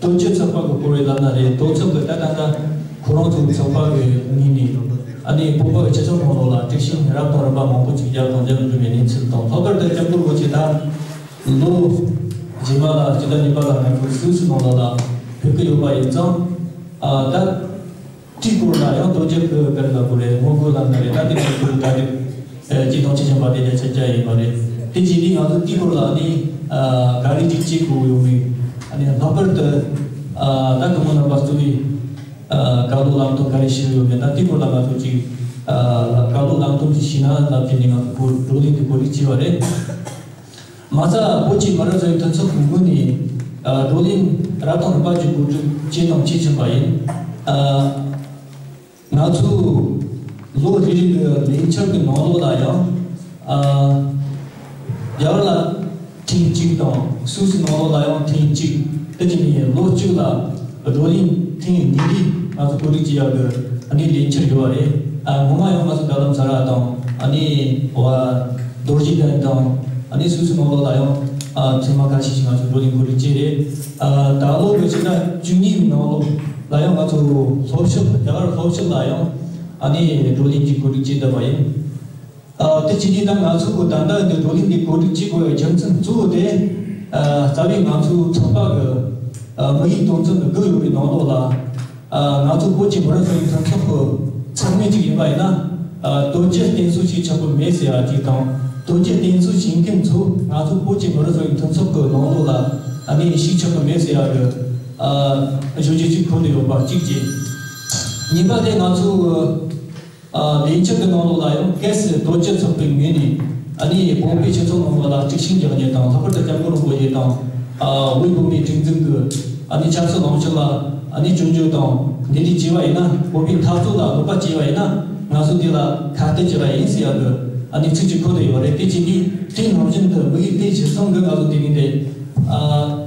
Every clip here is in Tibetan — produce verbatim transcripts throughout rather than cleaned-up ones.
རྡོ་རྗེ་ཚོགས་པ་གི་སྐོར་བའི་ལབ་ན་རེད། རྡོ་ཚོགས་ཀྱི་ད་ད་ད་ཁོ་རང་ཚོའི་ཚོགས་པ་གི་ངོས་ནས་ཨ་ནི་བོད་པ་གི་སྤྱི་ཚོགས་ནང་ལོགས་ལ་དཀྲུག་ཤིང་རབ་དང་རིམ་པ་མང་པོ་ཅིག་རྒྱབ་དང་རྒྱབ་འགྲོ་བའི་གནས་ཚུལ་དང་། ལྷག་པར་དུ་སྐྱབས་མགོན་རིན་པོ་ཆེ་ད་ལོ་རྗེས་མ་ལ་སྤྱི་ཟླ་གཉིས་པ་ལ་ང་ཚོ་སུད་སི་ནང་ལོགས་ལ་ཕེབས་ཀྱི་ཡོད་པ་ཡིན་ཙང་། ཨ་ད་དེའི་སྐོར་ལ་ཡང་རྡོ་རྗེ་གི་ག་རེ་ལབ་དགོས་རེད། ངོ་རྒོལ་ལབ་ན་རེད། ད་དེ་ཚོའི་སྐོར་ག་རེ་ཅིག་དང་ཅི་བྱུང་བ་དེ་རྒྱ་ཆ་རྒྱ་ཡིན་པ་རེད། དེ་བྱས་ནས་ང་ཚོ་དེའི་སྐོར་ལ་ནི་ག་རེ་ཅིག་བྱེད་དགོས་ཡོད་མེད། ཨ་ནི་ལྷག་པར་དུ་ད་སྐུ་ངོ་རྣམ་པ་གཙོས་པའི་བཀའ་སློབ་ལམ་སྟོན་ག་རེ་ཞུས་ཡོད་མེད། ད་དེའི་སྐོར་ལ་ང་ཚོ་ཅིག་བཀའ་སློབ་ལམ་སྟོན་ཅིག་ཞུས་ན་ལབ་བྱས་ནས་ང་ཚོ་བགྲོ་གླེང་དེ་གོ་སྒྲིག་བྱས་པ་རེད། མ་རྩ་བོད་ཀྱི་མི་རབས་གསོ་བའི་མཐུན་ཚོགས་ཀྱི་ངོས་ནས་བགྲོ་གླེང་རབ་དང་རིམ་པ་ཅིག་གོ་སྒྲིག་བྱས་དང་བྱེད་བཞིན་པ་ཡིན། ང་ཚོ་ལོ་རེ་རེ་གི་ལས་འཆར་གྱི་ནང་ལོགས་ལ་ཡང་རྒྱ་གར་ལ་ཐེངས་གཅིག་དང་སུད་སི་ནང་ལོགས་ལ་ཡང་ཐེངས་གཅིག་དེ་བྱས་ནས་ལོ་གཅིག་ལ་བགྲོ་གླེང་ཐེངས་ཉིས་རེ་ང་ཚོ་གོ་སྒྲིག་བྱེད་ཡག་གི་ཨ་ནི་ལས་འཆར་ཡོད་པ་རེད། ཨ་ངོ་མ་ཡང་ང་ཚོ་རྡ་རམ་ས་ལ་དང་ཨ་ནི་བ་རྡོ་རྗེ་གདན་དང་ཨ་ནི་སུད་སི་ནང་ལོགས་ལ་ཡང་ཨ་ཐེངས་མ་ཁ་ཤས་ཤིག་ང་ཚོ་བགྲོ་གླེང་གོ་སྒྲིག་བྱས་རེད། ཨ་ད་ལོ་གི་ཕྱི་ཟླ་བཅུ་གཉིས་པའི་ནང་ལོགས་ལ་ཡང་ང་ཚོ་ལྷོ་ཕྱོགས་རྒྱ་གར་ལྷོ་ཕྱོགས་ལ་ཡང་ཨ་ནི་བགྲོ་གླེང་གི་གོ་སྒྲིག་བྱས་བསྡད་པ་ཡིན། ཨ་དེ་བྱས་ནས་ད་ང་ཚོ་གི་ད་ལྟ་འདི་བགྲོ་གླེང་འདི་གོ་སྒྲིག་བྱེད་དགོས་པའི་རྒྱུ་མཚན་གཙོ་བོ་དེ། ཨ་རྩ་བའི་ང་ཚོའི་ཚོགས་པ་གི་ཨ་དམིགས་ཡུལ་དོན་ཚན་དེ་བསྒྲིགས་ཡོད་པའི་ནང་ལོགས་ལ། ཨ་ང་ཚོ་བོད་ཀྱི་མི་རབས་གསོ་བའི་མཐུན་ཚོགས་ཀྱི་ཚོགས་མི་ཅིག་ཡིན་པ་ཡིན་ན། ཨ་དོལ་རྒྱལ་བསྟེན་གསོལ་བྱེད་ཆོག་གི་མེད་ཟེར་ཡ་ཅིག་དང་། དོལ་རྒྱལ་བསྟེན་གསོལ་བྱེད་མཁན་ཚོ་ང་ཚོ་བོད་ཀྱི་མི་རབས་གསོ་བའི་མཐུན་ཚོགས་ཀྱི་ནང་ལོགས་ལ་ཨ་ནི་ཞུགས་ཆོག་གི་མེད་ཟེར་ཡ་གི་ཨ་གཞུང་འབྲེལ་ཅིག་འཁོད་ནས་ཡོད་པ་གཅིག་བྱས། གཉིས་པ་དེ་ང་ཚོ་ཨ་ལས་འཆར་གྱི་ནང་ལོགས་ལ་ཡང་གལ་སྲིད་རྡོ་རྗེ་ཚོགས་པའི་ངོས་ནས་ཨ་ནི་བོད་པའི་སྤྱི་ཚོགས་ནང་ལོགས་ལ་དཀྲུག་ཤིང་རྒྱག་མཁན་དང་། ལྷག་པར་དུ་སྐྱབས་མགོན་རིན་པོ་ཆེ་དང་། ཨ་དབུས་བོད་མིའི་སྒྲིག་འཛུགས་ཀྱི་ཨ་ནི་ཆབ་སྲིད་ལངས་ཕྱོགས་ལ་ཨ་ནི་སྐྱོན་བརྗོད་དང་འབྲེལ་འདྲིས་བྱས་པ་ཡིན་ན། བོད་པའི་འཐབ་རྩོད་ལ་གནོད་པ་བྱས་པ་ཡིན་ན། ང་ཚོ་དེ་ལ་ཁ་གཏད་བྱས་པ་ཡིན་ཟེར་ཡག་གི་ཨ་ནི་ཚིག་ཅིག་འཁོད་དེ་ཡོད་རེད། དེ་བྱས་ནས་དེ་ནང་བཞིན་དུ་དམིགས་ཡུལ་དེ་གཞིར་བཟུང་གི་ང་ཚོ་དེ་རིང་དེ་ཨ།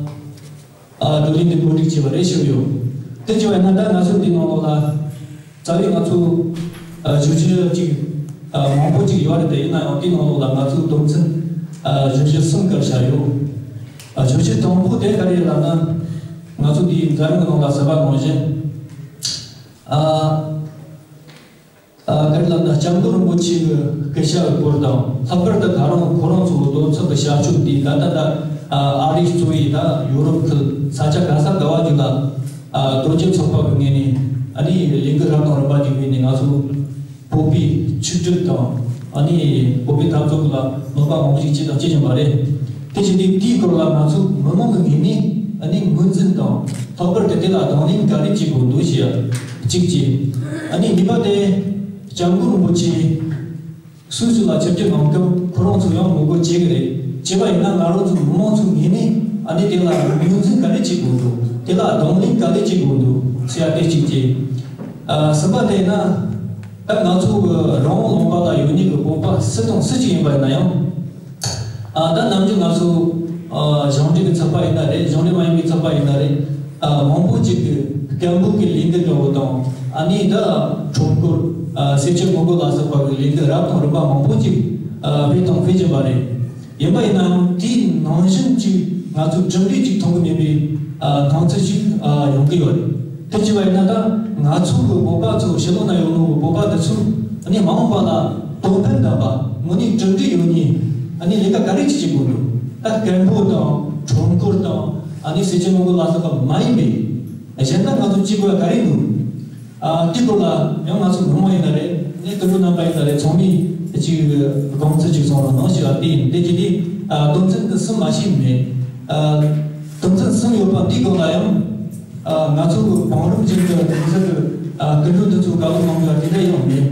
ཨ་བགྲོ་གླེང་འདི་གོ་སྒྲིག་བྱས་པ་རེད་ཞུ་གི་ཡོད། དེ་བྱས་པ་ཡིན་ན་ད་ང་ཚོ་འདི་ནང་ལོགས་ལ་རྩ་བའི་ང་ཚོ་ཨ་བརྗོད་གཞི་ཅིག་ཨ་མང་པོ་ཅིག་ཡོད་རེད་དེ། ཡིན་ན་ཡང་དེ་ནང་ལོགས་ལ་ང་ཚོ་དོན་ཚན་ཨ་བརྗོད་གཞི་གསུམ་བཀར་བཞག་ཡོད། ཨ་བརྗོད་གཞི་དང་པོ་དེ་ག་རེ་ལབ་ན། ང་ཚོ་འདིའི་འཛམ་གླིང་ནང་ལ་གསལ་བ་ནང་བཞིན་ཨ། ཨ་ག་རེ་ལབ་ན་སྐྱབས་མགོན་རིན་པོ་ཆེ་གི་སྐུ་ཞབས་སྐོར་དང་། ལྷག་པར་དུ་ད་རུང་ཁོ་རང་ཚོ་གི་གདན་ཚོགས་ཀྱི་བྱ་སྤྱོད་འདི་ད་ལྟ་ད་ཨ་རིའི་གཙོས་ད་ཡུ་རོབ་ཁུལ་ས་ཆ་ག་ས་ག་བ་ཅིག་ལ་ཨ་རྡོ་རྗེ་ཚོགས་པ་གི་ངོས་ནས་ཨ་ནི་ལས་འགུལ་རབ་དང་རིམ་པ་ཅིག་སྤེལ་ནས་ང་ཚོ་བོད་པའི་ཆིག་སྒྲིལ་དང་ཨ་ནི་བོད་པའི་འཐབ་རྩོད་ལ་གནོད་པ་མང་པོ་ཞིག་བྱས་དང་བྱེད་བཞིན་པ་རེད། དེ་བཞིན་དུ་དེའི་སྐོར་ལ་ང་ཚོ་མི་མང་གི་ངོས་ནས་ཨ་ནི་ངོས་འཛིན་དང་། ལྷག་པར་དུ་དེ་ལ་གདོང་ལེན་ག་རེ་བྱེད་དགོས་འདུག་ཞེས་གཅིག་བྱས། ཨ་ནི་གཉིས་པ་དེ་སྐྱབས་མགོན་རིན་པོ་ཆེ་སུད་སི་ལ་ཆིབས་བསྒྱུར་གནང་སྐབས་ཁོ་རང་ཚོ་ཡང་ངོ་རྒོལ་བྱེད་ཀྱི་རེད། བྱས་པ་ཡིན་ན་ང་རང་ཚོ་མི་མང་ཚོའི་ངོས་ནས་ཨ་ནི་དེ་ལ་ངོས་འཛིན་ག་རེ་བྱེད་དགོས་འདུག་དེ་ལ་གདོང་ལེན་ག་རེ་བྱེད་དགོས་འདུག་ཟེར་ཡ་དེ་གཅིག་བྱས། ཨ་གསུམ་པ་དེ་ཡིན་ན། ད་ང་ཚོ་གི་རང་དབང་ལུང་པ་ལ་ཡོད་མཁན་གྱི་བོད་པ་སུ་དང་སུ་ཅིག་ཡིན་པ་ཡིན་ན་ཡང་། ཨ་ད་ནམ་རྒྱུན་ང་ཚོ་ཨ་གཞུང་འབྲེལ་གྱི་ཚོགས་པ་ཡིན་ན་རེད། གཞུང་འབྲེལ་མ་ཡིན་པའི་ཚོགས་པ་ཡིན་ན་རེད། ཨ་མང་པོ་ཅིག་གིས་སྐད་འབོད་ཀྱི་ལས་འགུལ་འདྲ་བོ་དང་། ཨ་ནི་ད་ཁྲོམ་སྐོར། ཨ་སེར་བྱེས་ངོ་རྒོལ་ལ་སོགས་པ་གི་ལས་འགུལ་རབ་དང་རིམ་པ་མང་པོ་ཅིག་ཨ་སྤེལ་དང་སྤེལ་བཞིན་པ་རེད། ཡིན་པ་ཡིན་ནའང་དེའི་ནང་བཞིན་གྱི་ང་ཚོས་གྲུབ་འབྲས་ཅིག་མཐོང་གི་མེད་པའི་ཨ་སྣང་ཚུལ་ཞིག་ཨ་ཡོང་གི་ཡོད་རེད། དེ་བྱས་པ་ཡིན་ན་ད་ང་ཚོ་གི་བོད་པ་ཚོ་ཕྱི་ལོགས་ན་ཡོད་ནོ་གི་བོད་པ་འདི་ཚོ་ཨ་ནི་མ་འོངས་པ་ལ་དོན་ཕན་ལྡན་པ་དངོས་གནས་གྲུབ་འབྲས་ཡོད་མཁན་ཨ་ནི་ལས་ཀ་ག་རེ་ཅིག་བྱེད་དགོས་འདུག་ད་སྐད་འབོད་དང་ཁྲོམ་སྐོར་དང་ཨ་ནི་སེར་བྱེས་ངོ་རྒོལ་ལ་སོགས་པ་མ་ཡིན་པའི་གཞན་དག་ང་ཚོ་བྱེད་དགོས་ཡ་ག་རེ་འདུག་ཨ་དེའི་སྐོར་ལ་ཡང་ང་ཚོ་མི་མང་ཡིན་ན་རེད། ནས་སྐུ་མགྲོན་རྣམ་པ་ཡིན་ན་རེད། ཚང་མས་ཅིག་དགོངས་ཚུལ་ཅིག་གསུང་རོགས་གནང་ཞེས་པ་དེ་ཡིན། དེ་བྱས་ཏེ་ཨ་དོན་ཚན་འདི་གསུམ་མ་ཞིག་མེད། ཨ་དོན་ཚན་གསུམ་ཡོད་པ་འདིའི་སྒང་ལ་ཡང་ཨ་ང་ཚོ་གི་བང་རིམ་ཅན་གྱི་དོན་ཚན་གྱི་ཨ་སྐུ་མགྲོན་འདི་ཚོ་བཀའ་སློབ་གནང་དགོས་པ་དེ་འདྲ་ཡང་མེད།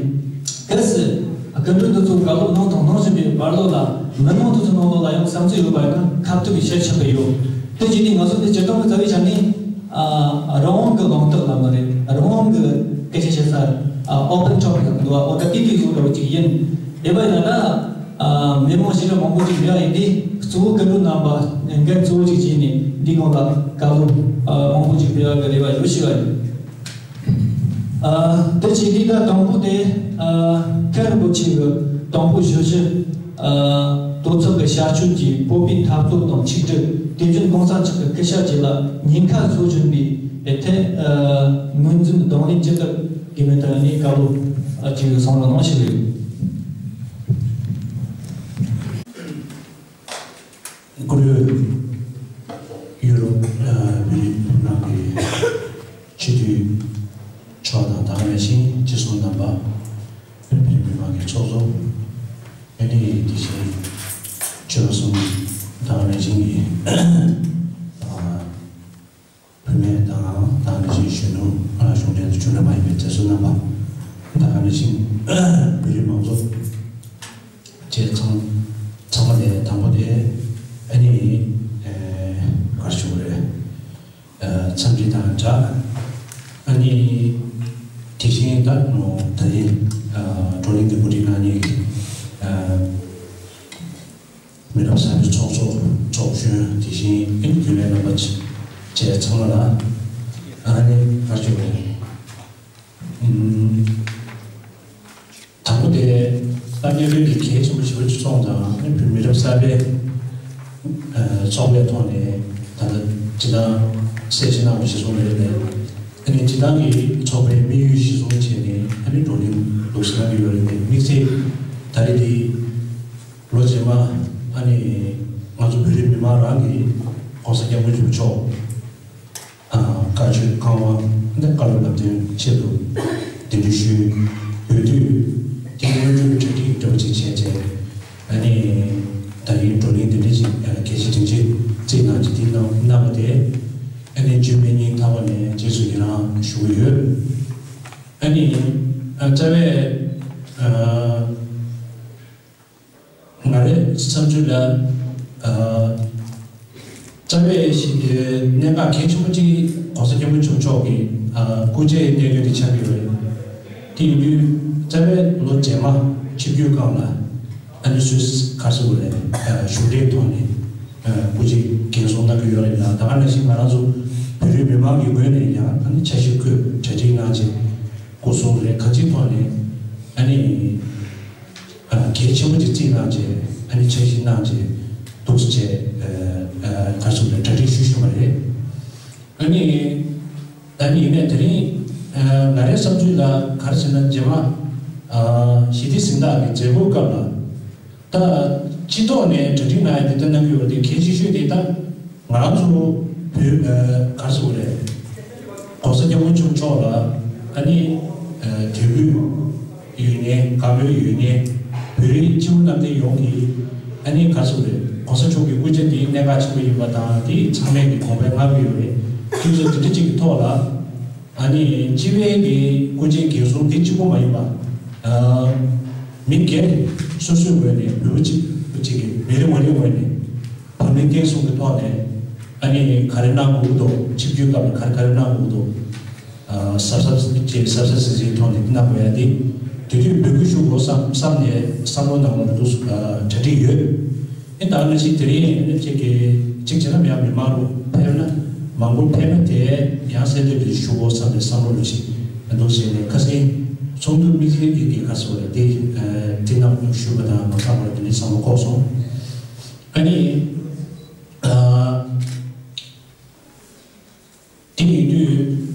གལ་སྲིད་སྐུ་མགྲོན་འདི་ཚོ་བཀའ་སློབ་གནང་དང་གནང་བཞིན་པའི་བར་ལོ་ལ་མི་མང་དེ་ཚོ་ནང་ལོགས་ལ་ཡང་བསམ་ཚུལ་ཡོད་པ་ཡིན་ན་ཁ་ཐུག་གིས་བཤད་ཆོག་གི་ཡོད། དེ་བྱས་ཏེ་ང་ཚོ་འདི་སྤྱིར་བཏང་གི་རྩ་བའི་ཆ་ནས། ཨ་རང་དབང་གི་གླེང་སྟེགས་ལབ་ནི་རེད། རང་དབང་གི་སྐད་ཆ་བཤད་ས། ཨ་open topic་ལབ་འདུག་པ། འོ་ད་དེ་དུས་ཚོད་འདྲ་བོ་ཅིག་ཡིན། དེ་བས་ན་ད་ཨ་མི་མང་ཞེ་དྲག་མང་པོ་ཅིག་ཡོད་ཡིན་དུས་གཙོ་བོ་སྐུ་མགྲོན་རྣམ་པ་འགན་གཙོ་བོ་ཅིག་བྱས་ནས་འདིའི་སྒང་ལ་བཀའ་སློབ་ཨ་མང་པོ་ཅིག་སྤེལ་བ་གི་རེ་བ་ཡོད་ཞུ་བ་ཡིན། ཨ་དེ་བྱས་དུས་ད་དང་པོ་དེ་ཨ་མཁན་རིན་པོ་ཆེ་གི་དང་པོ་ཞུ་གཞི་ཨ་ བློ་འཚབ་ཀྱི་ཤར་ཕྱོགས་ཀྱི་བོད་པའི་འཐབ་རྩོད་དང་ཆིག་སྒྲིལ། དེ་བཞིན་གོང་ས་མཆོག་གི་སྐུ་ཞབས་རྗེས་ལ་ཉེན་ཁ་བཟོ་བཞིན་པའི་ཐད་ངོས་འཛིན་གདོང་ལེན་ཇི་ལྟར་དགོས་མིན་ཐད་ནས་བཀའ་སློབ་ཅིག་གསུང་རོགས་གནང་ཞུ་གི་ཡོད། བཀུར་འོས་ཡུ་རོབ་བོད་རིགས་མི་མང་གི་སྤྱི་འཐུས་མཆོག་དང་། ད་ག་ནང་བཞིན་སྤྱི་ཚོགས་རྣམ་པ། བོད་རིགས་མི་མང་གི་ཚོགས་གཙོ། ཨ་ནི་དེ་བཞིན་ཆོལ་ཁ་གསུམ། ད་ག་ནང་བཞིན་གྱི་བུད་མེད་དང་། ད་ག་ནང་བཞིན་གཞོན་ནུ། གཞུང་འབྲེལ་དང་གཞུང་འབྲེལ་མ་ཡིན་པའི་བཙན་བྱོལ་རྣམ་པ། ད་ག་ནང་བཞིན་བོད་རིགས་མང་ཚོགས་བཅས་ཚང་ཚང་མ་ལས་དང་པོ་དེ་ཨ་ནི་ག་རེ་ཞུ་དགོས་རེད། འཚམས་འདྲི་དང་སྦྲགས། ཨ་ནི་དེ་བཞིན་ད་ད་རིང་བགྲོ་གླེང་འདི་གོ་སྒྲིག་གནང་མཁན་མི་རབས་གསར་པའི་ཚོགས་གཙོ། ཚོགས་གཞོན། དེ་བཞིན་ཨ་ནི་རྒྱུན་ལས་རྣམ་པ་བཅས་ཚང་མ་ལ་ཨ་ནི་བཀའ་དྲིན་ཆེ། དང་པོ་དེ། ད་སྙན་སྒྲོན་གྱི་གལ་ཆེན་པོ་ཞེ་པོ་ཅིག་སོང་ཙང་། ཨ་ནི་བོད་མི་རབས་གསར་པའི་ཚོགས་པའི་ཐོག་ནས་ད་ལྟ་སྤྱི་བཏང་གསལ་བཤད་གནང་བ་གཞིར་བཟུང་རེད་པས། ཨ་ནི་སྤྱི་བཏང་གི་ཚོགས་པའི་དམིགས་ཡུལ་གཞིར་བཟུང་བྱས་ནས་ཨ་ནི་བགྲོ་གླེང་འདུག་སེ་གནང་གི་ཡོད་རེད་དེ། དམིགས་བསལ་ད་རེས་འདི་ལོ་རྗེས་མ་ཨ་ནི་ང་ཚོ་བོད་རིགས་མི་མང་རང་གིས་༸གོང་ས་༸སྐྱབས་མགོན་ཆེན་པོ་མཆོག་ཨ། བཀའ་ཆོས་ཁང་བ་འདི་བཀའ་སློབ་ལམ་སྟོན་ཆེད་དུ་གདན་འདྲེན་ཞུས་ཡོད་དུས། དེ་སྔོན་འགྲོའི་གྲ་སྒྲིག་འདྲ་བོ་ཅིག་བྱས་རྗེས། ཨ་ནི་ད་རིང་བགྲོ་གླེང་འདི་འདྲ་ཞིག་གལ་ཆེ་དྲིན་ཆེ་བརྩིས་གནང་རྗེས་འདི་གནང་གནང་བ་དེ། ཨ་ནི་བརྒྱུད་སྨད་སྙིང་ཐག་པ་ནས་རྗེས་སུ་ཡི་རང་ཞུ་གི་ཡོད། ཨ་ནི་ཨ། རྩ་བའི་ཨ། ང་རའི་བསམ་ཚུལ་ལ། ཨ། རྩ་བའི་གནད་འགག་གལ་ཆེན་པོ་གཅིག་༸གོང་ས་༸སྐྱབས་མགོན་ཆེན་པོ་མཆོག་གི་ཨ། སྐུ་ཕྱྭའི་གནད་དོན་དེ་ཆགས་ཀྱི་ཡོད་རེད། དེ་ཡིན་དུས་རྩ་བའི་ལོ་རྗེས་མ་ཆིབས་བསྒྱུར་སྐབས་ལ་ཨ་ནི་སུད་སི་ག་རེ་ཟེར་དགོས་རེད། ཨ། གཞུང་འབྲེལ་ཐོག་ནས་ཨ། སྐུ་ཕྱྭའི་འགན་སྲུང་གནང་གི་ཡོད་རེད་ལ། ད་ག་ནང་བཞིན་ང་རང་ཚོ་བོད་རིགས་མི་མང་གི་ངོས་ནས་ཡང་ཨ་ནི་འཆར་གཞི་བཀོད། གྲ་སྒྲིག་གནང་རྗེས་སྐུ་སྲུང་རེད། གང་ཅིའི་ཐོག་ནས་ཨ་ནི། ཨ། གལ་ཆེན་པོ་ཅིག་བརྩིས་གནང་རྗེས་ཨ་ནི་འཆར་གཞི་གནང་རྗེས་འདུག་སེ་བྱས། ཨ། ག་རེ་ཟེར་དགོས་རེད། གྲ་སྒྲིག་ཞུས་ཞུས་པ་རེད། ཨ་ནི་ད་ནི་ཡིན་ནའི་དེ་རིང་ཨ། ང་རའི་བསམ་ཚུལ་ལ་ག་རེ་ཟེར་ན། རྗེས་མ་ཨ། ཞི་བདེ་གཟེངས་རྟགས་ཀྱི་མཛད་སྒོའི་སྐབས་ལ། ད་སྤྱི་ཐོག་ནས་གྲ་སྒྲིག་གནང་ཡ་དེ་ལྟ་གནང་གི་ཡོད་དེ། གལ་ཆེ་ཤོས་དེ་ད་ང་རང་ཚོ་བོད། ཨ། ག་རེ་ཟེར་དགོས་རེད། ༸གོང་ས་༸སྐྱབས་མགོན་ཆེན་པོ་མཆོག་ལ་ཨ་ནི་ཨ། དད་གུས་ཡོད་མཁན། དགའ་མོས་ཡོད་མཁན་བོད་རིགས་སྤྱི་བོ་གནམ་བསྟན་ཡོངས་ཀྱིས་ཨ་ནི་ག་རེ་ཟེར་དགོས་རེད། ༸གོང་ས་མཆོག་གི་སྐུ་ཕྱྭ་འདི་གནད་འགག་ཆེན་པོ་ཡིན་པ་དང་། དེ་ཚང་མས་ཀྱི་དགོངས་པ་མངའ་གི་ཡོད་རེད། དུས་ཚོད་དེ་འདྲ་ཅིག་གི་ཐོག་ལ། ཨ་ནི་སྤྱི་པའི་གི་སྐུ་ཕྱྭའི་འགན་སྲུང་དེ་གཅིག་པོ་མ་ཡིན་པ། ཨ། མི་སྒེར་སོ་སོའི་ངོས་ནས། བོད་པ་གཅིག་གཅིག་གི་མི་རེ་ངོ་རེའི་ངོས་ནས་བབ་བརླིང་བརྟན་སྲུང་གི་ཐོག་ནས་ཨ་ནི་ག་རེ་གནང་དགོས་འདུག་ཆིབས་བསྒྱུར་སྐབས་ལ་ག་རེ་ག་རེ་གནང་དགོས་འདུག་ཨ། གཟབ་གཟབ་བྱས། གཟབ་གཟབ་གཟབ་གཟབ་ཐོག་ནས་གནང་དགོས་ཡ་དེ་དེ་དུས་འབོད་སྐུལ་ཞུ་དགོས་བསམ་བསམ་ནས་བསམ་བློ་ནང་ལ་འདུག་ཨ། གྲ་སྒྲིག་ཡོད། ཨེ། ད་ནང་བཞིན་དེ་རིང་ཨ་ནི་ཁྱེད་ཀྱིས་གཅིག་བྱས་ན་ཡང་མི་མང་རུ་ཕེབས་ན། མང་པོ་ཕེབས་ན་དེ་ཡང་གསལ་འདེབས་དེ་ཞུ་དགོས་བསམ་པའི་བསམ་བློ་རུ་ཞིག་འདུག་བྱས་ནས། ཁ་སང་ཚོགས་འདུ་དམིགས་བསལ་གྱི་གི་ག་རེ་ཟེར་དགོས་རེད། དེ་ཨ། དེ་ནང་ཞུས་པ་དང་མ་ཚང་བ་དེ་འདྲའི་བསམ་བློ་འཁོར་སོང་། ཨ་ནི་ཨ། དེ་ཡིན་དུས་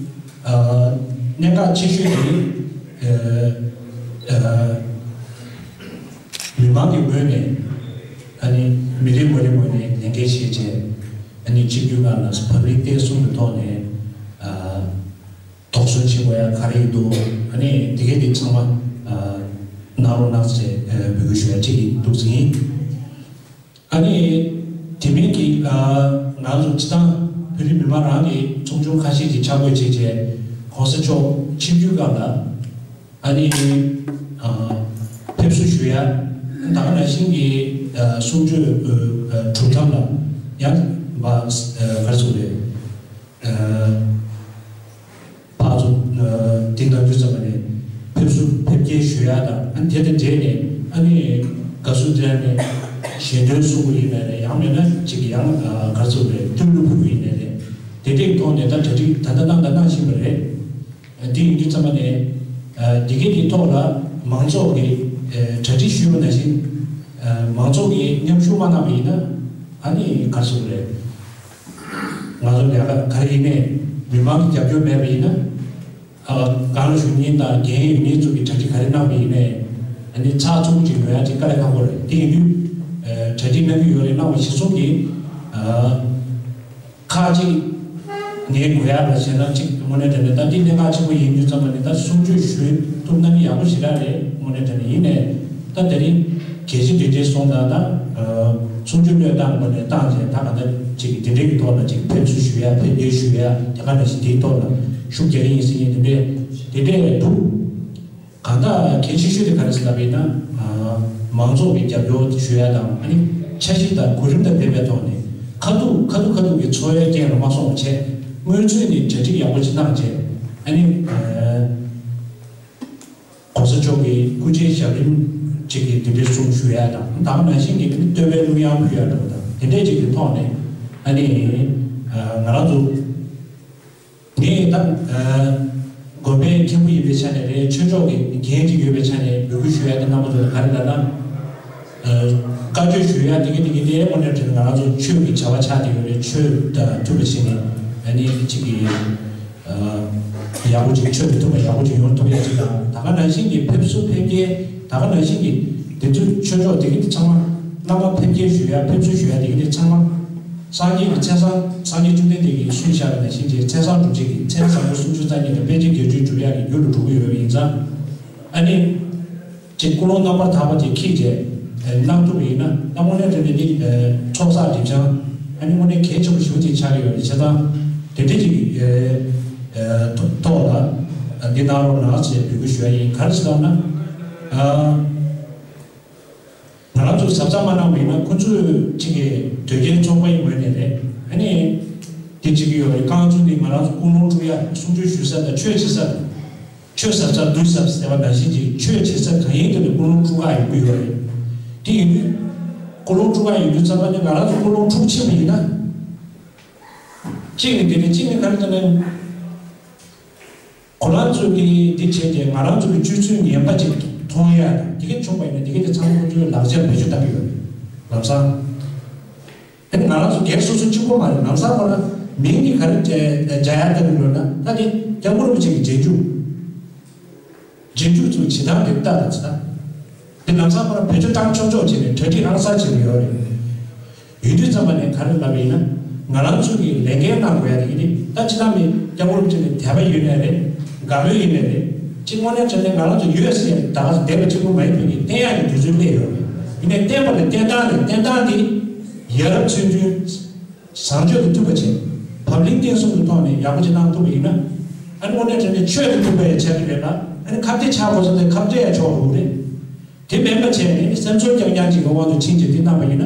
ཨ། གནད་འགག་ཆེ་ཤོས་དེ་ཨ། ཨ། མི་མང་གི་ངོས་ནས་ཨ་ནི་མི་རེ་ངོ་རེ་ངོས་ནས་ལས་འགན་བཞེས་བྱས། ཨ་ནི་ཆིབས་བསྒྱུར་སྒང་ལ་བབ་བརླིང་བརྟན་སྲུང་གི་ཐོག་ནས་ཨ། དོགས་ཟོན་བྱེད་དགོས་ཡ་ག་རེ་འདུག་ཨ་ནི་དེ་གས་དེ་ཚང་མ་ཨ། གནང་རོགས་གནང་ཟེར་ཨ། འབོད་སྐུལ་ཞུ་ཡ་གཅིག་ཡིན་འདུག་ཟིན། ཨ་ནི་དེ་མིན་གྱི་ཨ། ང་ཚོ་སྤྱི་བཏང་བོད་རིགས་མི་མང་རང་གི་ཚོགས་ཆུང་ཁ་ཤས་ཀྱིས་ཆ་བགོས་བྱས་བྱས། ༸གོང་ས་མཆོག་ཆིབས་བསྒྱུར་སྐབས་ལ་ཨ་ནི་ཨ། ཕེབས་བསུ་ཞུ་ཡ། ད་ག་ནང་བཞིན་གྱི་ཨ། གསུང་ཆོས་ཨ། གྲུབ་མཐའ་ལ་ཡང་མ་ཨ། ག་རེ་ཟེར་དགོས་རེད། ཨ། ཕར་ཚུར་ཨ། དེ་གནང་རྒྱུ་ཙམ་མ་ནས་ཕེབས་བསུ་ཕེབས་སྐྱེལ་ཞུ་ཡ་དང་། ཨ་ནི་དེ་དང་འབྲེལ་ནས་ཨ་ནི་དགའ་བསུ་དེ་ནས་ཞལ་འདོན་གསུང་གི་ཡིན་ནའི་རེད། ཡང་མིན་ན་ཅིག་ཡང་ཨ། ག་རེ་ཟེར་དགོས་རེད། བསྟོད་གླུ་ཕུལ་གི་ཡིན་ནའི་རེད། དེ་འདྲའི་ཐོག་ནས་ད་གྲ་སྒྲིག་ད་ལྟ་གནང་དང་གནང་བཞིན་པ་རེད། ཨ། དེ་ཡིན་དུས་ཙམ་མ་ནས་ཨ། དེ་གའི་དེའི་ཐོག་ལ་མང་ཚོགས་ཀྱིས་ཨ། གྲ་སྒྲིག་ཞུས་པ་ནང་བཞིན། མང་ཚོགས་ཀྱིས་མཉམ་ཞུགས་མ་གནང་བ་ཡིན་ན། ཨ་ནི་ག་རེ་ཟེར་དགོས་རེད། ང་ཚོ་ལས་ཀ་ག་རེ་ཡིན་ནའི་མི་མང་གི་རྒྱབ་སྐྱོར་མེད་པ་ཡིན་ན། ཨ། སྒང་ལ་ཞུགས་མཁན་དང་འགན་ཡོད་མཁན་ཚོ་གིས་གྲ་སྒྲིག་ག་རེ་གནང་བ་ཡིན་ནའི། ཨ་ནི་ཚགས་ཚུད་པོ་ཅིག་ཡོང་ཡ་ཅིག་དཀའ་ལས་ཁག་པོ་རེད། དེ་ཡིན་དུས། ཨ། གྲ་སྒྲིག་གནང་གི་ཡོད་རེད། གནང་བ་གཞིར་བཟུང་གིས། ཨ། ཁག་ཅིག་ངས་གོ་ཡག་ལ་བྱས་ན། ཅིག་དངོས་གནས་དྲང་གནས་ད་འདི་གནད་འགག་ཆེན་པོ་ཡིན་དུས་ཙམ་པ་ནས། ད་གསུང་ཆོས་ཞུ་ཐུབ་ན་ནི་ཡག་པོ་ཞེ་དྲག་རེད། དངོས་གནས་དྲང་གནས་ཡིན་ནའི། ད་དེ་རིང་གལ་ཆེ་འདི་འདྲའི་སོང་ཙང་། ད་གསུང་ཆོས་བློས་བཏང་དགོས་ནས་བཏང་བྱས། ད་ག་འདྲ་ཅིག་འདི་འདྲའི་གི་ཐོག་ལ་ཅིག་ཕེབས་བསུ་ཞུ་ཡ། ཕེབས་སྐྱེལ་ཞུ་ཡ། དེ་ག་ནང་བཞིན་འདིའི་ཐོག་ལ་ཤུགས་རྒྱག་གི་ཡིན་ཟེར་མཁན་དེ་འདྲས་དེ་འདྲས་འདུག་གང་ལྟར་གལ་ཆེ་ཤོས་དེ་ག་རེ་ཟེར་ལབ་པ་ཡིན་ན། ཨ། མང་ཚོགས་ཀྱི་རྒྱབ་སྐྱོར་ཞུ་ཡ་དང་། ཨ་ནི་འཆར་གཞི་དང་གོ་རིམ་དང་ལྡན་པའི་ཐོག་ནས། ཁ་ཐུག་ཁ་ཐུག་ཁ་ཐུག་གི་འཚོ་བའི་རྐྱེན་ལ་མ་སོང་བ་བྱས། སྔོན་ཚུད་ནས་གྲ་སྒྲིག་ཡག་པོ་ཅིག་གནང་བྱས། ཨ་ནི། ཨ། ༸གོང་ས་མཆོག་གི་སྐུ་ཕྱྭའི་ཞབས་རིམ་ཅིག་གི་དེ་འདྲའི་གསུང་ཞུ་ཡ་དང་། ད་ག་ནང་བཞིན་གྱི་བསྟོད་པའི་གླུ་དབྱངས་ཕུལ་ཡ་འདྲ་པོ་དང་། དེ་འདྲས་ཅིག་གི་ཐོག་ནས། ཨ་ནི། ཨ། ང་རང་ཚོ། ངས་ད། ཨ། དགོན་པའི་མཁན་པོ་ཡིན་པའི་ཆ་ནས་རེད། ཆོས་ཕྱོགས་ཀྱི་འགན་ཅིག་ཡོད་པའི་ཆ་ནས་འབོད་སྐུལ་ཞུ་ཡ་དེ། རྣམ་པ་ཚོ་ལ་ག་རེ་ལབ་ན། ཨ། བཀའ་ཆོས་ཞུ་ཡ་དེ་གི་དེ་གི་དེ་དངོས་གནས་དྲང་གནས་ང་རང་ཚོ་ཆོས་ཀྱི་བྱ་བ་ཆགས་བསྡད་ཡོད་རེད། ཆོས་དང་མཐུན་པ་ཞིག་ནས། ཨ་ནི་གཅིག་གི། ཨ། ཡག་པོ་ཅིག་ཆོས་དང་མཐུན་པ་ཡག་པོ་ཅིག་ཡོང་ཐུབ་ཡ་ཅིག་དང་། ད་ག་ནང་བཞིན་གྱི་ཕེབས་བསུ་ཕེབས་སྐྱེལ། ད་ག་ནང་བཞིན་གྱི་དེ་ཚོ་ཆོས་ཕྱོགས་དེ་གི་དེ་ཚང་མ། བླ་མ་ཕེབས་སྐྱེལ་ཞུ་ཡ། ཕེབས་བསུ་ཞུ་ཡ་དེ་གི་དེ་ཚང་མ། སངས་རྒྱས་ཀྱི་མཚན་བཟང་། སངས་རྒྱས་བཅོམ་ལྡན་འདས་ཀྱིས་གསུངས་བཞག་པ་ནང་བཞིན་གྱི་མཚན་བཟང་སྒྲུབ་བྱེད་ཀྱི། མཚན་བཟང་པོ་སུམ་ཅུ་རྩ་གཉིས་དང་དཔེ་བྱད་བརྒྱད་ཅུ་སྒྲུབ་ཡག་གི་རྒྱུ་རུ་འགྲོ་གི་ཡོད་པ་ཡིན་ཙང་། ཨ་ནི། ཅིག་ཀུན་སློང་རྣམ་པར་དག་པ་དེ་འཁྱེར་བྱས་གནང་ཐུབ་པ་ཡིན་ན། ད་དངོས་གནས་དྲང་གནས་འདི། ཨ། ཚོགས་བསགས་སྒྲིབ་སྦྱང་། ཨ་ནི་དངོས་གནས་གལ་ཆེན་པོ་ཞེ་པོ་ཅིག་ཆགས་ཀྱི་ཡོད་རེད། བྱས་ཙང་དེ་འདྲ་ཅིག། ཨ། ཨ། ཐོག་ལ་འདི་གནང་རོགས་གནང་ཞེས་འབོད་སྐུལ་ཞུ་ཡ་ཡིན། ག་རེ་ཟེར་ལབ་ན། ཨ། ང་རང་ཚོ་གཟབ་གཟབ་མ་གནང་བ་ཡིན་ན། ཁོ་ཚོས་ཅིག་གི་དོལ་རྒྱལ་ཚོགས་པའི་ངོས་ནས་རེད། ཨ་ནི་དེ་བྱེད་ཀྱི་ཡོད་རེད། རྐང་བཙུགས་ནས་ང་རང་ཚོ་ཀུན་སློང་དཀྲུག་ཡ། གསུང་ཆོས་ཞུ་ས་དང་ཆོས་བྱེད་ས། ཆོས་ཟབ་ས་ལུས་ཟབ་ཟེར་བ་ནང་བཞིན་གྱི། ཆོས་བྱེད་ས་གང་ཡིན་དེ་ལ་ཀུན་སློང་དཀྲུག་ག་ཡོང་གི་ཡོད་རེད། དེ་ཡིན་དུས་ཀུན་སློང་དཀྲུག་ག་ཡོང་དུས་ཙམ་པ་ནས། ང་རང་ཚོ་ཀུན་སློང་འཁྲུག་ཕྱིན་པ་ཡིན་ན། གཅིག་ནས་དེ་རེད། གཅིག་ནས་ག་རེ་ཟེར་ན། ཁོ་རང་ཚོ་གིས་འདི་བྱས་ཏེ་ང་རང་ཚོ་གི་སྤྱོད་ཚུལ་ངན་པ་ཅིག་མཐོང་ཡ་དང་། དེ་གས་བྱུང་བ་ཡིན་ན། དེ་གས་དེ་ཚང་མ་ཁོ་ཚོའི་ལག་ཆར་བེད་སྤྱོད་བཏང་གི་ཡོད་རེད། ལམ་སང་། དེ་ནི་ང་རང་ཚོ་སྒེར་སོ་སོ་གཅིག་པོ་མ་རེད། ལམ་སང་ཁོ་རང་མིང་གི་ག་རེ་སྦྱར་ཡ་ལྟ་གི་འགྲོ་ན། ད་དེ་སྐྱབས་མགོན་རིན་པོ་ཆེ་གི་རྗེས་འཇུག་རྗེས་འཇུག་ཚོའི་བྱེད་སྟངས་དེ་ལྟ་དང་། ཇི་ལྟར་དེ་ལམ་སང་ཁོ་རང་བེད་སྤྱོད་བཏང་ཆོག་ཆོག་བྱས་ནས་གྲ་སྒྲིག་རང་སར་བྱེད་ཀྱི་ཡོད་རེད། ཡོད་དུས་ཙམ་པ་ནས་ག་རེ་ལབ་པ་ཡིན་ན། ང་རང་ཚོ་གི་ལས་འགན་གནང་དགོས་ཡ་དེ་གི་དེ། ད་ཅི་ལྟར་མི་སྐྱབས་མགོན་རིན་པོ་ཆེ་ནས་དད་པ་ཡོད་ནའི་རེད། དགའ་མོས་ཡིན་ནའི་རེད། ཅིག་དངོས་གནས་དྲང་གནས་ང་རང་ཚོ་ཡོད་ཟེར་ཡ་ད་ག་ཚོད་བསྡད་པ་གཅིག་པུ་མ་ཡིན་པའི་གི་བསྟན་ཡག་གི་དུས་ཚོད་སླེབས་ཡོད་རེད། ཡིན་ནའི་བསྟན་པ་ལ་བསྟན་སྟངས་རེད། བསྟན་སྟངས་དེ་ཡ་རབས་ཚུལ་མཐུན། བཟང་སྤྱོད་དང་མཐུན་པ་བྱས། བབ་བརླིང་བརྟན་གསུམ་གྱི་ཐོག་ནས་ཡག་པོ་ཅིག་གནང་ཐུབ་པ་ཡིན་ན། ཨ་ནི་དངོས་གནས་དྲང་གནས་ཆོས་དང་མཐུན་པ་ཡང་ཆགས་ཀྱི་རེད་ལ། ཨ་ནི་ཁ་བརྡ་ཆགས་དགོས་ས་དེ་ཁ་བརྡ་ཡང་ཆོག་འགྲོ་གི་རེད། དེ་མིན་པ་བྱས་ནས་སེམས་ཚོར་རྐྱང་རྐྱང་ཅིག་གི་དབང་དུ་ཕྱིན་བྱས་དེ་གནང་བ་ཡིན་ན།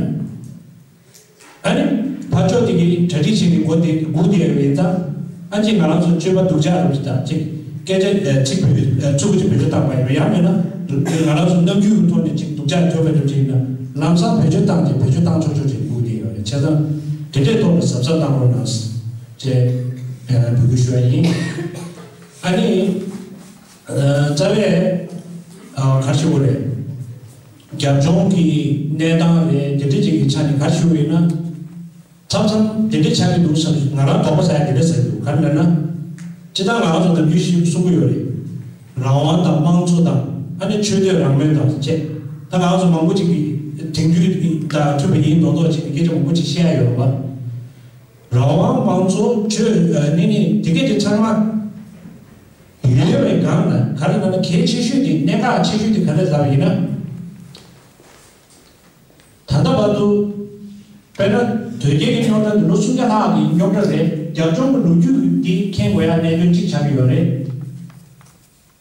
ཨ་ནི་ཕར་ཕྱོགས་དེ་གིས་གྲ་སྒྲིག་བྱས་ནས་སྒུག་བསྡད་སྒུག་བསྡད་ཡོད་པ་ཡིན་ཙང་། ཨ་ནི་ང་རང་ཚོ་སྤྱོད་པ་སྡུག་ཅག་རབ་ཅིག་དང་ཅིག་སྐད་ཆ་ཚིག་བེད་ཚིག་པོ་ཅིག་བེད་སྤྱོད་བཏང་བ་ཡིན་ན། ཡང་མིན་ན་ང་རང་ཚོ་རྣམ་འགྱུར་གྱི་ཐོག་ནས་ཅིག་སྡུག་ཅག་ཐོན་པ་འདྲ་ཅིག་ཡིན་ན། ལམ་སང་བེད་སྤྱོད་བཏང་ཅིག་བེད་སྤྱོད་བཏང་ཆོག་ཆོག་ཅིག་སྒུག་བསྡད་ཡོད་རེད། བྱས་ཙང་དེ་འདྲའི་ཐོག་ལ་གཟབ་གཟབ་གནང་རོགས་གནང་ཞེས་འབོད་སྐུལ་ཞུ་བ་ཡིན། ཨ་ནི་རྩ་བའི་ག་རེ་ཞུ་དགོས་རེད། རྒྱབ་ལྗོངས་ཀྱི་གནས་སྟངས་རེད། དེ་འདྲ་ཅིག་གི་ཆ་ནས་ག་རེ་ཞུ་དགོས་ཡིན་ན། མཚམས་མཚམས་དེ་འདྲ་ཆགས་ཀྱི་འདུག་བསམ། ང་རང་དོགས་པ་ཟ་ཡ་དེ་འདྲ་ཟ་གི་འདུག་ག་རེ་ལབ་ན། སྤྱིར་བཏང་ང་རང་ཚོ་ནམ་རྒྱུན་ཞིག་གསུང་གི་ཡོད་རེད། རང་དབང་དང་དམངས་གཙོ་དང་། ཨ་ནི་ཆོས་དད་རང་མོས་དང་བཅས། ད་ང་རང་ཚོ་མང་པོ་ཅིག་གིས་དེང་དུས་དང་མཐུན་པ་ཡིན་མདོག་མདོག་བྱས་ནས་སྐད་ཆ་མང་པོ་ཅིག་བཤད་ཡ་ཡོད་རེད་པ། རང་དབང་དམངས་གཙོ་ཆོས་ནི་ནི་དེ་གས་དེ་ཚང་མ་ཡོད་པའི་སྒང་ལ། ག་རེ་ལབ་ན་གལ་ཆེ་ཤོས་དེ། གནད་འགག་ཆེ་ཤོས་དེ་ག་རེ་ལབ་ཡིན་ན། ད་ལྟ་བར་དུ་དཔེར་ན་དོལ་རྒྱལ་གྱི་རྙོག་དྲ་འདི་ལོ་སུམ་བརྒྱ་ལྷག་གི་རྙོག་དྲ་རེད། རྒྱབ་ལྗོངས་ཀྱི་ལོ་རྒྱུས་ཀྱི་འདི་མཁྱེན་དགོས་ཡ་གནད་དོན་གཅིག་ཆགས་ཀྱི་ཡོད་རེད།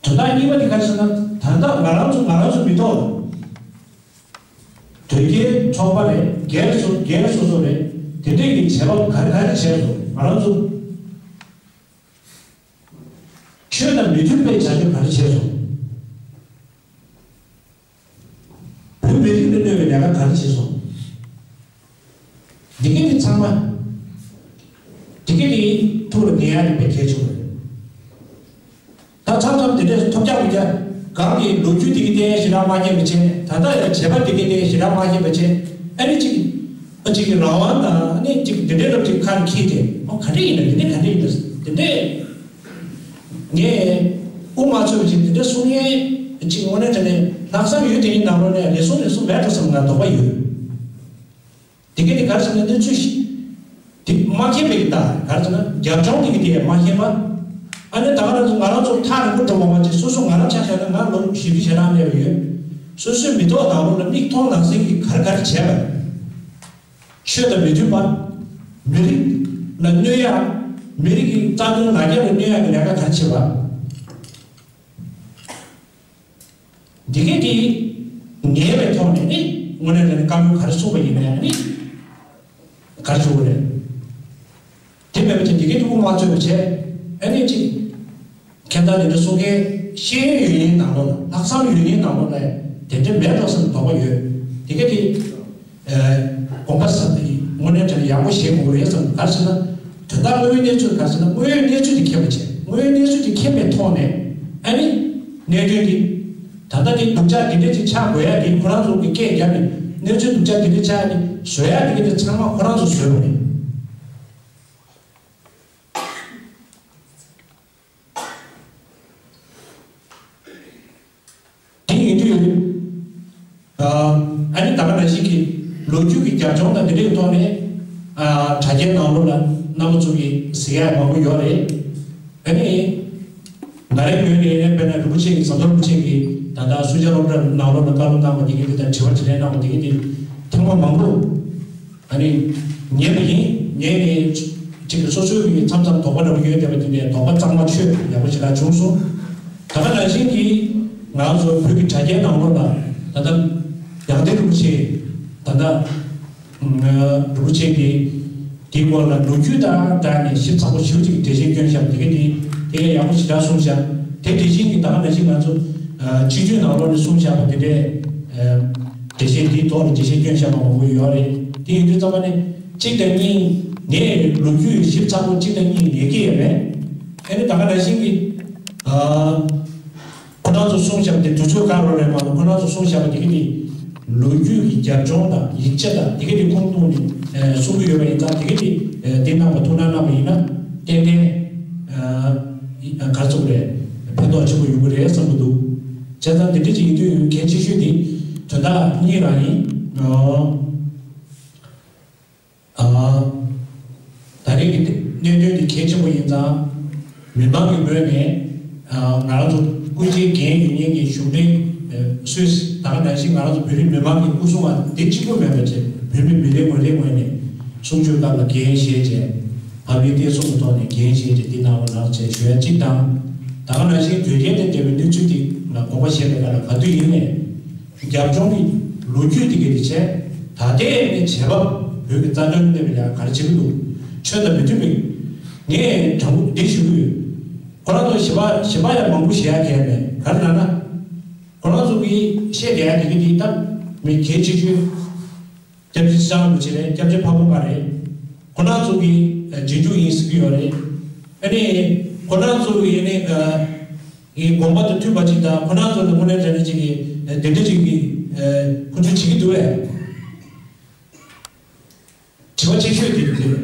དོན་དག་གཉིས་པ་དེ་ག་རེ་ཟེར་ན། ད་ལྟ་ང་རང་ཚོ་ང་རང་ཚོ་མི་ཐོག་དོལ་རྒྱལ་ཚོགས་པ་རེད། སྒེར་སོ་སྒེར་སོ་སོ་རེད། དེ་འདྲས་ཀྱི་བྱས་པ་ག་རེ་ག་རེ་བྱས་སོང་། ང་རང་ཚོ་ཆོས་དང་མི་མཐུན་པའི་བྱ་སྤྱོད་ག་རེ་བྱས་སོང་། བོད་མི་རིགས་ལ་གནོད་པའི་ལས་ཀ་ག་རེ་བྱས་སོང་། འདི་ག་ནི་ཚང་མ། འདི་ག་ནི་ཐུགས་ལ་ངེས་ཡ་ནི་དཔེ་གལ་ཆེན་པོ་རེད། ད་མཚམས་མཚམས་འདི་འདྲས་ཐོབ་རྒྱག་མི་རྒྱག་གང་གི་ལོ་རྒྱུས་དེ་གི་སྟེང་ཞེ་དྲག་མ་མཁྱེན་པ་བྱས། ད་ལྟ་ཡང་བྱེད་པ་དེ་གི་སྟེང་ཞེ་དྲག་མ་མཁྱེན་པ་བྱས། ཨ་ནི་གཅིག་ཨ་གཅིག་གི་རང་དབང་དང་ཨ་ནི་གཅིག་འདི་འདྲའི་རབ་ཅིག་ཁ་ནས་འཁྱེར་ཏེ། ཨོ་ག་འདྲ་ཡིན་ན་འདི་འདྲ་ག་འདྲ་ཡིན་ན་འདི་འདྲས་ངས་དབུ་མ་ཚོས་ཀྱི་འདི་འདྲ་གསུང་མཁན་གཅིག་དངོས་གནས་དྲང་གནས་ལྷག་བསམ་ཡོད། དེ་ཡིན་ནང་ལོགས་ནས་རེ་ཟུང་རེ་ཟུང་མེད་འགྲོ་བསམ་ང་དོགས་པ་ཡོད། དེ་ག་ནི་ག་རེ་ཟེར་ན་གནས་ཚུལ་ཞིག་དེ་མ་མཁྱེན་པའི་ད་ག་རེ་ཟེར་ན་རྒྱབ་ལྗོངས་དེ་གི་དེ་མ་མཁྱེན་པ། ཨ་ནི་ད་ག་རང་ཚོ་ང་རང་ཚོ་ཐག་རིང་པོ་འགྲོ་བ་མ་བྱས། སོ་སོ་ང་རང་ཆ་བཞག་ན་ང་ལོ་བཞི་བཅུ་ཞེ་གྲངས་སླེབས་ཡོད། སོ་སོའི་མི་ཐོག་ནང་ལོགས་ལ་མིག་མཐོང་ནང་གསལ་གྱི་ག་རེ་ག་རེ་བྱས་པ། ཆོས་དང་མི་མཐུན་པ། མི་རིགས་ལ་གནོད་ཡ། མི་རིགས་ཀྱི་རྩ་དོན་ལ་རྒྱ་ལ་གནོད་ཡ་གི་ལས་ཀ་ག་རེ་བྱས་པ། འདི་གས་དེ་ངེས་པའི་ཐོག་ནས་ནི་དངོས་གནས་དྲང་གནས་བཀའ་མོལ་ག་རེ་གསུངས་པ་ཡིན་ནའི་ནི་ག་རེ་བྱུང་བ་རེད། དེ་མེད་པ་བྱས་འདི་གས་དེ་དབུ་མ་ཚོས་བྱས། ཨ་ནི་གཅིག་ཁྱད་མཚར་དེ་འདྲ་གསུང་མཁན་ཤེས་ཡོན་ཡོད་མཁན་ནང་ལོགས་ལ། ལྷག་བསམ་ཡོད་མཁན་ནང་ལོགས་ལ་དེ་འདྲ་མེད་འགྲོ་བསམ་དོགས་པ་ཡོད། འདི་གས་དེ། ཨ། དགོངས་པ་ཟབ་སྟེ་དངོས་གནས་དྲང་གནས་ཡག་པོ་བཞེས་དགོས་རེད་བསམ། ག་རེ་ཟེར་ན། དོན་དག་དངོས་ཡོད་གནས་ཚུལ་ག་རེ་ཟེར་ན། དངོས་ཡོད་གནས་ཚུལ་དེ་མཁྱེན་པ་བྱས། དངོས་ཡོད་གནས་ཚུལ་དེ་མཁྱེན་པའི་ཐོག་ནས་ཨ་ནི་གནད་དོན་དེ་ད་ལྟ་དེ་སྡུག་ཅག་འདི་འདྲ་ཅིག་ཆགས་དགོས་ཡ་དེ་ཁོ་རང་ཚོ་གི་སྐད་བརྒྱབ་ནས། གནས་ཚུལ་སྡུག་ཅག་འདི་འདྲ་ཆགས་ཡ་དེ་བཟོ་ཡ་དེ་གི་དེ་ཚང་མ་ཁོ་རང་ཚོ་བཟོས་པ་རེད། དེ་ཡིན་དུས། ཨ་ནི་ད་ག་ནང་བཞིན་གྱི་ལོ་རྒྱུས་ཀྱི་རྒྱབ་ལྗོངས་དང་དེ་འདྲའི་ཐོག་ནས། ཨ། དྲ་རྒྱའི་ནང་ལོགས་ལ་རྣམ་པ་ཚོ་གིས་ཟེར་ཡ་མང་པོ་ཡོད་རེད། ཨ་ནི་ང་རའི་ངོས་ནས་དཔེར་ན་རིན་པོ་ཆེ་གི་ཟམ་གདོང་རིན་པོ་ཆེ་གིས་ད་ལྟ་སུ་ཇཱ་སློབ་གྲྭ་ནང་ལོགས་ལ་བཀའ་སློབ་གནང་བ་དེ་གི་དེ་དང་དྲི་བ་དྲིས་ལན་གནང་བ་དེ་གི་དེ་ཐེངས་མ་མང་པོ། ཨ་ནི་ཉན་པ་ཡིན། ཉན་ནས་ཅིག་སོ་སོའི་མཚམས་མཚམས་དོགས་པ་འདྲ་པོ་ཡོད་བསྡད་པ་དེ་ནས་དོགས་པ་གཙང་མ་ཆོད་ཡག་པོ་ཞེ་དྲག་བྱུང་སོང་། ད་ག་ནང་བཞིན་གྱི་ང་ཚོ་བོད་ཀྱི་དྲ་རྒྱའི་ནང་ལོགས་ལ་ད་ལྟ་ཡང་སྟེང་རིན་པོ་ཆེ། ད་ལྟ་རིན་པོ་ཆེ་གིས་དེའི་སྐོར་ལ་ལོ་རྒྱུས་དང་སྦྲགས་ནས་ཞིབ་ཚགས་པོ་ཞེ་པོ་ཅིག་གི་འགྲེལ་བཤད་བསྐྱོན་བཞག་པ་དེ་ག་དེ་དེ་ཡག་པོ་ཞེ་དྲག་གསུངས་བཞག་དེ་དེ་བཞིན་གྱི་ད་ག་ནང་བཞིན་ང་ཚོ་སྤྱི་འཐུས་ནང་ལོགས་ནས་གསུངས་བཞག་པ་དེ་འདྲའི་འགྲེལ་བཤད་འདིའི་ཐོག་ལ་འགྲེལ་བཤད་བསྐྱོན་བཞག་པ་མང་པོ་ཡོད་རེད། དེ་ཡིན་དུས་ཙམ་པ་ནས་གཅིག་དང་གཉིས་ངས་ལོ་རྒྱུས་ཞིབ་ཚགས་པོ་གཅིག་དང་གཉིས་ཉན་གྱི་ཡོད་མེད། ཨ་ནི་ད་ག་ནང་བཞིན་གྱི་ཨ། ཁོ་རང་ཚོ་གསུངས་བཞག་པ་དེ་དུས་ཚོད་གང་རུང་རེད་མ་གཏོགས། ཁོ་རང་ཚོ་གསུངས་བཞག་པ་དེ་ག་དེ་ལོ་རྒྱུས་ཀྱི་རྒྱབ་ལྗོངས་དང་ཡིག་ཆ་དང་དེ་ག་དེ་ཁུངས་གཏུགས་ནས་གསུང་གི་ཡོད་པ་ཡིན་ཙང་། དེ་ག་དེ་དེ་གནང་བ་ཐུགས་སྣང་གནང་བ་ཡིན་ན་ཏན་ཏན་ག་ཚོད་རེད། ཕན་ཐོགས་ཆེན་པོ་ཡོང་གི་རེད་བསམ་གྱི་འདུག་བྱས་ཙང་དེ་འདྲ་ཅིག་ཡིན་དུས་གལ་ཆེ་ཤོས་དེ་དོན་དག་གཉིས་རང་ཡིན། ཨ། ད་རེས་ཀྱི་གནད་དོན་འདི་གལ་ཆེན་པོ་ཡིན་ཙང་། མི་མང་གི་ངོས་ནས། ཨ། ང་རང་ཚོ་སྐུ་ཚེའི་འགན་ཡོད་མཁན་གྱི་གཞུང་འབྲེལ་སུད་སི། ད་ག་ནང་བཞིན་ང་རང་ཚོ་བོད་རིགས་མི་མང་གི་སྐུ་སྲུང་བ་འདི་གཅིག་པུ་མེད་པ་བྱས། བོད་མི་མི་རེ་ངོ་རེའི་ངོས་ནས་གསུང་ཆོས་སྐབས་ལ་འགན་བཞེས་བྱས། ཕབ་ལེན་བསྟན་སྲུང་གི་ཐོག་ནས་འགན་བཞེས་ཏེ་འདི་གནང་བ་གནང་བྱས་ཞུ་ཡ་གཅིག་དང་། ད་ག་ནང་བཞིན་དོལ་རྒྱལ་དང་འབྲེལ་བའི་གནས་ཚུལ་འདི་ལ་དགོངས་པ་བཞེས་པའི་སྐབས་ལ་ག་དུས་ཡིན་ནའི། རྒྱབ་ལྗོངས་ཀྱི་ལོ་རྒྱུས་དེ་ག་དེ་བྱས། ད་ལྟའི་ནས་བྱས་པ་བོད་ཀྱི་རྩ་དོན་གནས་པའི་ལས་ཀ་ག་རེ་བྱེད་ཀྱི་འདུག་ཆོས་དང་མི་མཐུན་པའི། ངས་དྲང་པོ་འདི་ཞུ་གི་ཡོད། ཁོ་རང་ཚོ་ཞིབ་པ་ཞིབ་པ་ཡང་མང་པོ་བྱེད་ཡ་གལ་མེད། ག་རེ་ལབ་ན། ཁོ་རང་ཚོ་གིས་བཤད་བསྡད་ཡ་དེ་ག་དེ་ད་མི་གལ་ཆེ་ཤོས། སྐྱབས་རྗེ་ཚེ་རིང་རིན་པོ་ཆེ་རེད། སྐྱབས་རྗེ་ཕ་བོང་ཁ་རེད། ཁོ་རང་ཚོ་གིས་རྗེས་འཇུག་ཡིན་ཟེར་གྱི་ཡོད་རེད། ཨ་ནི་ཁོ་རང་ཚོ་གིས་ཨ་ནི། ཨ། ཡི་དགོངས་པ་དང་མཐུན་པ་ཅིག་དང་། ཁོ་རང་ཚོ་ལ་དངོས་གནས་དྲང་གནས་ཅིག་གི་དེ་འདྲ་ཅིག་གི་ཁོ་ཚོས་བྱེད་ཀྱི་འདུག་བས། དྲི་བ་ཆེ་ཤོས་དེ་འདུག་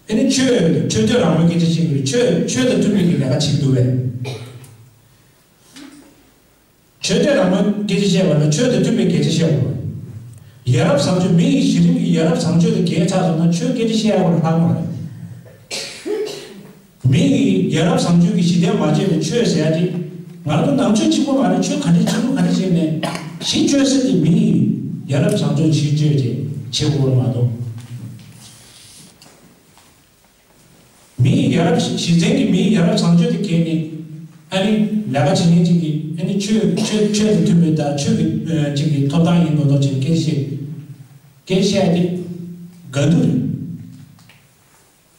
ཨ་ནི་ཆོས་ཆོས་དད་རང་མོས་སྐད་ཆ་བཤད་ཀྱི་རེད། ཆོས་ཆོས་དང་མཐུན་པའི་གི་ལས་ཀ་བྱེད་ཀྱི་འདུག་བས། ཆོས་དད་རང་མོས་སྐད་ཆ་བཤད་པ་ལ་ཆོས་དང་མཐུན་པའི་སྐད་ཆ་བཤད་དགོས། ཡ་རབས་བཟང་སྤྱོད། མི་ཡི་གཞི་རིམ་གྱི་ཡ་རབས་བཟང་སྤྱོད་དང་འགལ་ཆགས་སོང་ན་ཆོས་སྐད་ཆ་བཤད་ཡག་པོ་ལྷག་མ་རེད། མི་ཡི་ཡ་རབས་བཟང་སྤྱོད་ཀྱི་གཞི་རྟེན་མ་བྱས་པའི་ཆོས་ཟེར་ཡ་དེ། ང་ཚོ་ནང་ཆོས་གཅིག་པོ་མ་རེད། ཆོས་ག་འདྲ་ཆོས་ལུགས་ག་འདྲ་བྱས་ནས་གཞི་བཅོལ་ས་དེ་མི་ཡི་ཡ་རབས་བཟང་སྤྱོད་གཞི་བཅོལ་བྱས་བྱེད་དགོས་པ་མ་གཏོགས། མི་ཡི་ཡ་རབས་གཞི་རྟེན་གྱི་མི་ཡི་ཡ་རབས་བཟང་སྤྱོད་དེ་གས་ནི། ཨ་ནི་ལས་ཀ་བྱེད་མཁན་ཅིག་གིས་ཨ་ནི་ཆོས་ཆོས་ཆོས་དང་མཐུན་པའི་དང་ཆོས་ཀྱི་ཅིག་གི་ཐོབ་ཐང་ཡིན་མདོག་མདོག་བྱས་སྐད་བཤད། སྐད་བཤད་དེ་དགའ་སྡུག་རེད།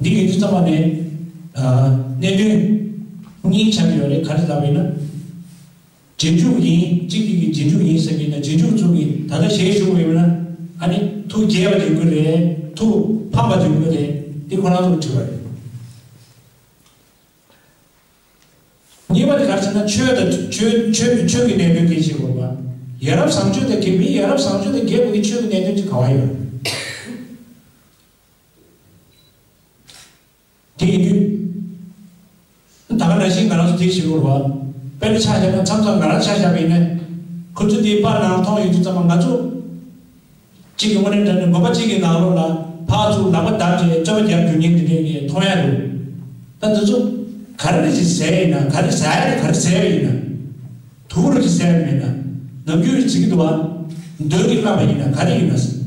འདི་ཡིན་དུས་ཙམ་པ་ནས། ཨ། གནད་དོན་གཉིས་ཆགས་ཡོད་རེད། ག་རེ་ལབ་ཡིན་ན། རྗེས་འཇུག་ཡིན། གཅིག་གིས་རྗེས་འཇུག་ཡིན་ཟེར་གྱི་ཡིན་ན། རྗེས་འཇུག་ཚོ་གིས་ད་ལྟ་ཞལ་བཞུགས་ཡོད་ན། ཨ་ནི་ཐུགས་དགྱེས་པ་ཡོང་གི་རེད། ཐུགས་ཕམ་པ་ཡོང་གི་རེད། འདི་ཁོ་རང་ཚོ་གི་དྲི་བ་རེད། གཉིས་པ་དེ་ག་རེ་ཟེར་ན། ཆོས་དང་ཆོས་ཆོས་ཆོས་ཀྱི་གནད་དོན་སྐད་ཆ་བཤད་དགོས་པ། ཡ་རབས་བཟང་སྤྱོད་དང་འགལ། མི་ཡ་རབས་བཟང་སྤྱོད་དང་འགལ་བའི་ཆོས་ཀྱི་གནད་དོན་ཅིག་ག་བ་ཡོད། དེ་ཡིན་དུས། ད་ག་ནང་བཞིན་ང་རང་ཚོ་དེ་བྱེད་དགོས་རེད་བ། དཔེར་ན་ཆ་བཞག་ན། མཚམས་མཚམས་ང་རང་ཆ་བཞག་པ་ཡིན་ན། ཁོ་ཚོ་དེའི་པར་ནང་མཐོང་ཡོང་དུས་ཙམ་པ། ང་ཚོ་གཅིག་གི་དངོས་གནས་དྲང་གནས་ངོ་མ་གཅིག་གི་ནང་ལོགས་ལ་ཕར་ཚུར་ལག་པ་བརྡབས་བྱས་རྩོད་པ་རྒྱག་རྒྱུ་ཉིན་དེ་འདྲས་ཀྱི་མཐོང་ཡ་འདུག་ད་འདི་ཚོ་ག་རེ་ཞིག་ཟས་ཡིན་ན། ག་རེ་ཟ་ཡ་དེ་ག་རེ་ཟས་པ་ཡིན་ན། དུག་རོ་ཞིག་ཟས་པ་མེད་ན། ནམ་རྒྱུན་ཟེར་གྱི་འདུག་བ། འདོད་ཀྱིས་བརླབས་པ་ཡིན་ན་ག་རེ་ཡིན་ན།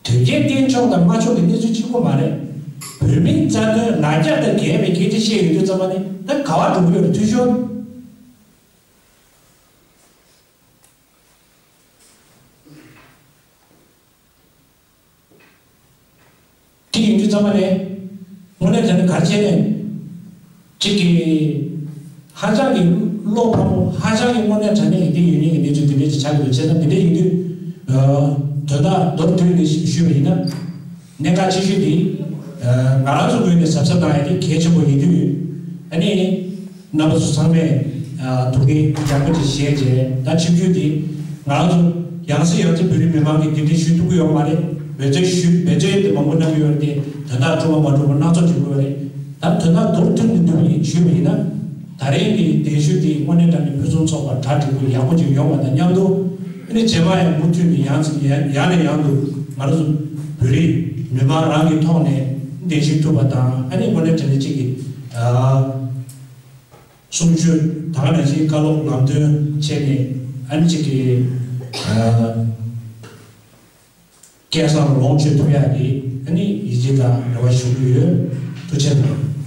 དོལ་རྒྱལ་བསྟེན་ཕྱོགས་དང་མ་ཕྱོགས་ཀྱི་གནས་ཚུལ་གཅིག་པོ་མ་རེད། བོད་མིའི་རྩ་དོན་ལ་རྒྱ་དང་འགལ་བའི་སྐད་ཆ་བཤད་ཡོང་དུས་ཙམ་པ་ནི། ད་ག་བ་འགྲོ་གི་ཡོད་རེད། འཐུས་ཤོར། དེ་ཡིན་དུས་ཙམ་པ་ནས་དངོས་གནས་དྲང་གནས་ག་རེ་བྱས་ནས། གཅིག་གིས་ཧ་ཅང་གི་བློ་ཕམ་པོ། ཧ་ཅང་གི་དངོས་གནས་དྲང་གནས་ཡིན་གྱི་ཡོད་མཁན་གྱི་གནས་ཚུལ་འདི་འདྲས་ཅིག་ཆགས་ཀྱི་འདུག་བྱས་ཙང་འདི་འདྲས་ཡིན་དུས། ཨ། དོན་དག་མདོར་བསྡུས་ནས་ཞུས་པ་ཡིན་ན། གནད་འགག་ཆེ་ཤོས་འདི། ཨ། ང་རང་ཚོ་ངོས་ནས་གཟབ་གཟབ་གནང་ཡ་དེ་གལ་ཆེན་པོ་ཡིན་དུས། ཨ་ནི། རྣམ་པ་ཚོ་ཚང་མས། ཨ། ཐུགས་འགན་ཡག་པོ་ཅིག་བཞེས་བྱས། ད་ཆིབས་བསྒྱུར་འདི་ང་རང་ཚོ་ཡང་སེ་ཡང་སེ་བོད་རིགས་མི་མང་གིས་གདན་འདྲེན་ཞུ་ཐུབ་ཀྱི་ཡོད་མ་རེད། འབད་བརྩོན་ཞུ་འབད་བརྩོན་དེ་མང་པོ་གནང་གི་ཡོད་རེད་དེ། དོན་དག་འགྲུབ་པ་མ་འགྲུབ་པ་སྣ་ཚོགས་ཅིག་ཡོད་རེད། ད་དོན་དག་མདོར་བསྡུས་ནས་འདུག་ཡིན་ཞུས་པ་ཡིན་ན། ད་རེས་ཀྱི་གདན་ཞུ་དེ་དངོས་གནས་དྲང་གནས་ཕུན་སུམ་ཚོགས་པ། གྲ་སྒྲིག་པོ་ཡག་པོ་ཅིག་ཡོང་བ་དང་མཉམ་དུ། ཨ་ནི་རྗེས་མ་ཡང་མུ་མཐུད་ནས་ཡང་ཡང་ནས་ཡང་དུ་ང་རང་ཚོ་བོད་རིགས་མི་མང་རང་གི་ཐོག་ནས་གདན་ཞུ་ཐུབ་པ་དང་། ཨ་ནི་དངོས་གནས་དྲང་གནས་གཅིག་གི། ཨ། གསུང་ཆོས་ད་ག་ནང་བཞིན་བཀའ་སློབ་ལམ་སྟོན་བྱས་ནས། ཨ་ནི་གཅིག་གི། ཨ། སྐལ་བཟང་ལོངས་སྤྱོད་ཐུབ་ཡག་གི། ཨ་ནི་ཡིད་ཆེས་དང་རེ་བ་ཞུ་གི་ཡོད། ཐུགས་རྗེ་གནང་།